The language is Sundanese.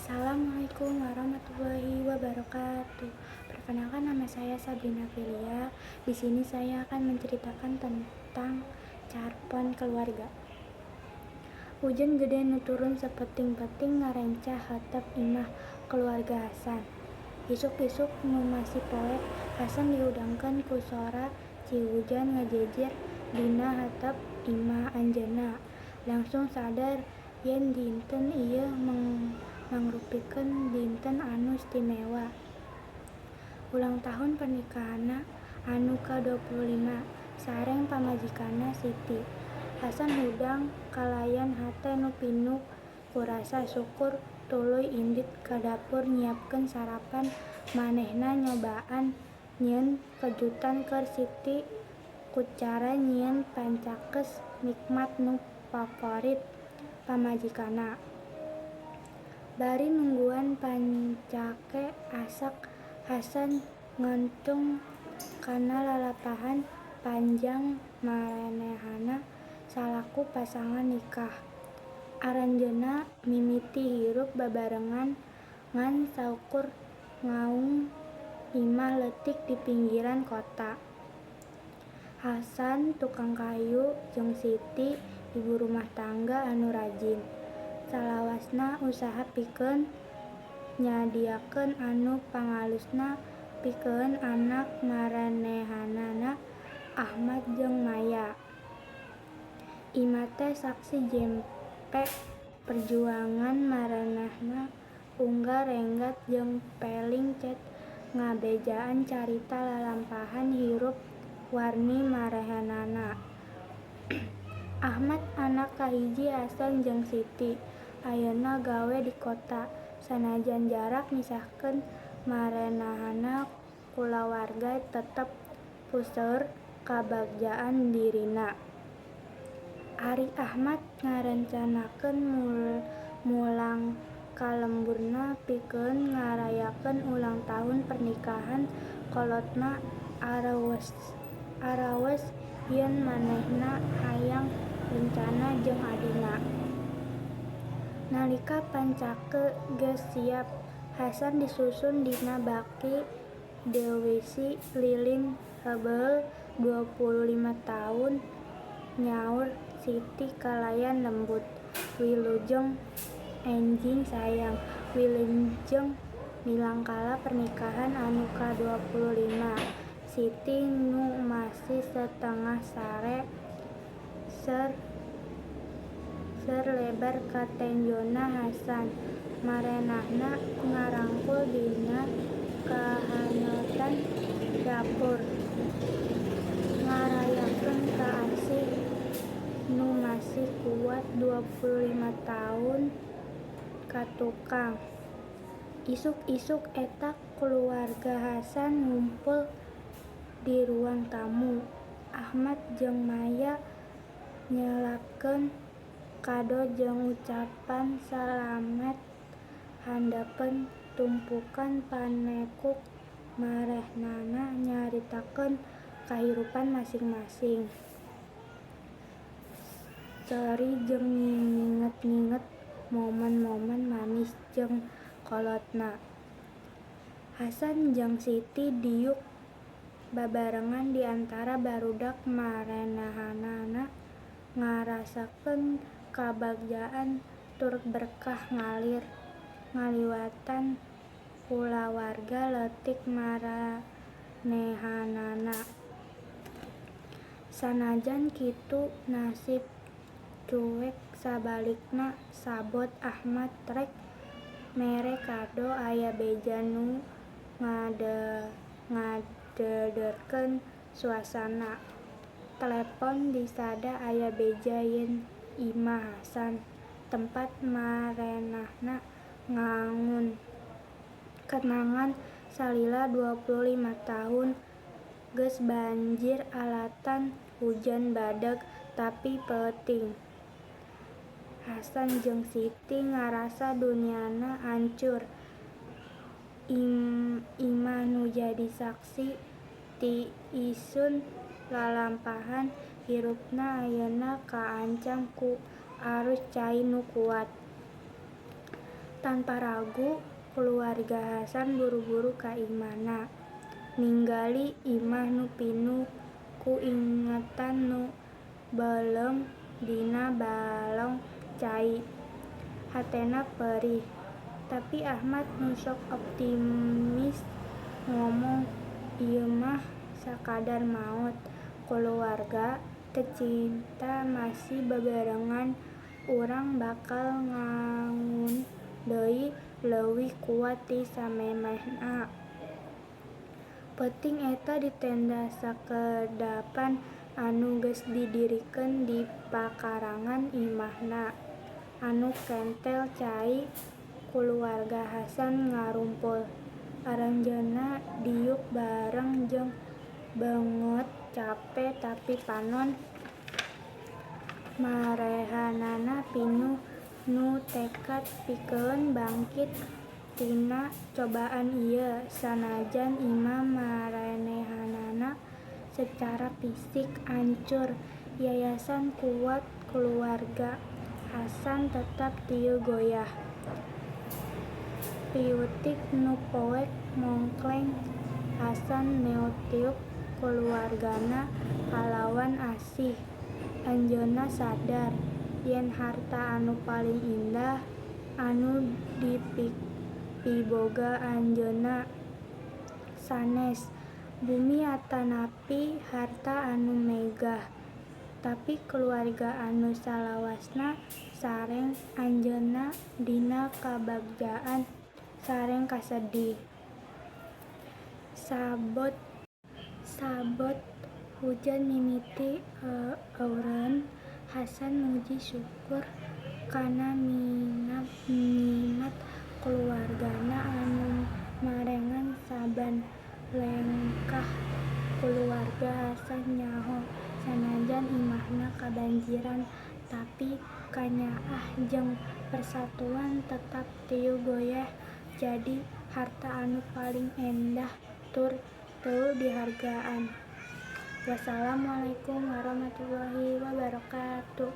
Assalamualaikum warahmatullahi wabarakatuh. Perkenalkan, nama saya Sabrina Filia. Di sini saya akan menceritakan tentang carpon keluarga. Hujan gede nu turun sapeting-peting ngarencah hateup imah keluarga Hasan. Isuk-isuk nu masih poek, Hasan dihudangkeun ku sora cihujan ngajejir dina hateup imah anjeunna. Langsung sadar yen dinten ieu mangrupikeun dinten anu istimewa. Ulang tahun pernikahanna anu ka-25 sareng pamajikanna, Siti. Hasan hudang kalayan hate nu pinuh ku rasa syukur tuluy indit ka dapur nyiapkeun sarapan. Manehna nyobaan nyieun kejutan keur Siti ku cara nyieun pancakes nikmat nu favorit pamajikanna. Bari nungguan pancake asak, Hasan ngentung kana lalampahan panjang maranehana salaku pasangan nikah. Aranjeunna mimiti hirup babarengan ngan saukur ngaung imah leutik di pinggiran kota. Hasan tukang kayu jeung Siti ibu rumah tangga anu rajin. Salawasna usaha pikeun nyadiakeun anu pangalusna pikeun anak maranehanana, Ahmad jeung Maya. Imah teh saksi jempe perjuangan maranehna, unggal renggat jeung peling cet ngabejaan carita lalampahan hirup warni maranehana. Ahmad, anak kahiji Hasan jeung Siti, ayeuna gawe di kota. Sanajan jarak misahkeun maranehana, kulawarga tetep puseur kabagjaan dirina. Ari Ahmad ngarencanakeun mulang ka lemburna pikeun ngarayakeun ulang tahun pernikahan kolotna. Araweus yen manehna hayang rencana jeung adina. Nalika pancake geus siap, Hasan disusun dina baki dieuwisi lilin. "Heubeul 25 taun," nyaur Siti kalayan lembut. "Wilujeng enjing, sayang. Wilujeng milangkala pernikahan anu ka-25." Siti nu masih satengah sare ser lebar ka tenjona Hasan. Maranehna ngarangkul dina kahanetan dapur. Ngarayakeun kaasih nu masih kuat 25 taun ka tukang. Isuk-isuk eta kulawarga Hasan ngumpul di ruang tamu. Ahmad jeung Maya nyelapkeun kado jeung ucapan salamet handapeun tumpukan panekuk marehnana nyaritakeun kahirupan masing-masing. Seuri jeung nginget-nginget momen-momen manis jeung kolotna. Hasan jeung Siti diuk babarengan di antara barudak, marenehanana ngarasakeun kabagjaan tur berkah ngalir ngaliwatan kulawarga leutik maranehanana. Sanajan kitu nasib cuek, sabalikna sabot Ahmad rek mere kado aya beja nu ngadederkeun suasana. Telepon disada aya beja yen imah Hasan, tempat marenahna ngangun kenangan salila 25 tahun, geus banjir alatan hujan badag tapi peuting. Hasan jeung Siti ngarasa duniana ancur. Imah nu jadi saksi ti isun lalampahan hirupna ayeuna kaancam ku arus cai nu kuat. Tanpa ragu, kulawarga Hasan buru-buru ka imahna. Ninggali imah nu pinuh ku ingetan nu beuleum dina balong cai, hatena perih. Tapi Ahmad nu sok optimis ngomong, "Ieu mah sakadar maot, kulawarga tercinta masih bebarengan, urang bakal ngangun deui leuwih kuat ti samemehna." Peuting eta di tenda sakedapan anu geus didirikeun di pakarangan imahna anu kentel cai, kulawarga Hasan ngarumpul. Aranjeunna diuk bareng jeung beungeut cape tapi panon marehanana pinuh nu tekad pikeun bangkit tina cobaan ieu. Sanajan imah marehanana sacara fisik ancur, yayasan kuat kulawarga Hasan tetep teu goyah. Piutik nu poek mongkleng, Hasan neutiup kulawargana kalawan asih. Anjeunna sadar yen harta anu paling endah anu dipiboga anjeunna sanes bumi atanapi harta anu megah, tapi kulawarga anu salawasna sareng anjeunna dina kabagjaan sareng kasedih. Sabot hujan mimiti eureun, Hasan muji syukur kana nikmat kulawargana anu marengan saban lengkah. Kulawarga Hasan nyaho sanajan imahna kabanjiran, tapi kanyaah jeung persatuan tetep teu goyah jadi harta anu paling endah tur teu dihargaan. Wassalamualaikum warahmatullahi wabarakatuh.